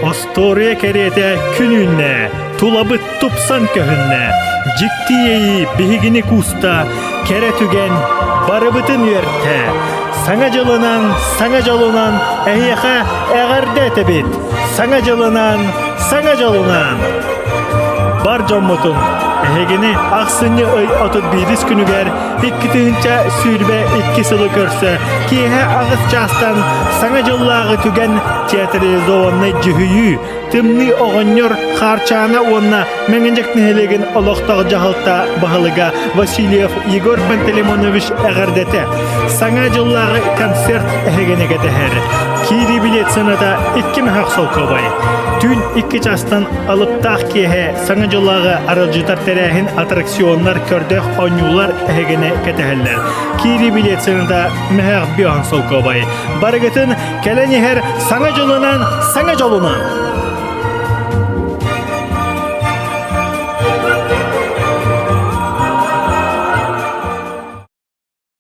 Остуоруйа кэриэтэ күн үүннэ, тулабыт тупсан көһүннэ. Дьикти иэйии биһигини кууста, кэрэ түгэн барыбытын үөртэ. Саҥа дьылынан, саҥа дьолунан эһиэхэ эҕэрдэ этэбит! Саҥа дьылынан, саҥа дьолунан! Бар дьоммутун, эһигини ахсынньы ый 31 күнүгэр 2022 сылы көрсө киэһэ аҕыс чаастан Саҥа дьыллааҕы түгэн театрализованнай дьүһүйүү, Тымныы оҕонньор Хаарчаана уонна Мэҥэдьэк нэһилиэгин олохтоох дьаһалта баһылыга Васильев Егор Пантелеймонович эҕэрдэтэ Саҥа дьыллааҕы концерт эһигини кэтэһэр. Киирии билиэт сыаната 2 мөһөх солкуобай. Түүн 2 чаастан алыптаах киэһэ Саҥа дьыллааҕы аралдьытар тэрээһин аттракционнар, көрдөөх оонньуулар эһигини кэтэһэллэр. Киирии билиэт сыаната мөһөөх биоһан солкуобай. Барыгытын кэлэн иһэр Саҥа дьылынан, саҥа дьолунан!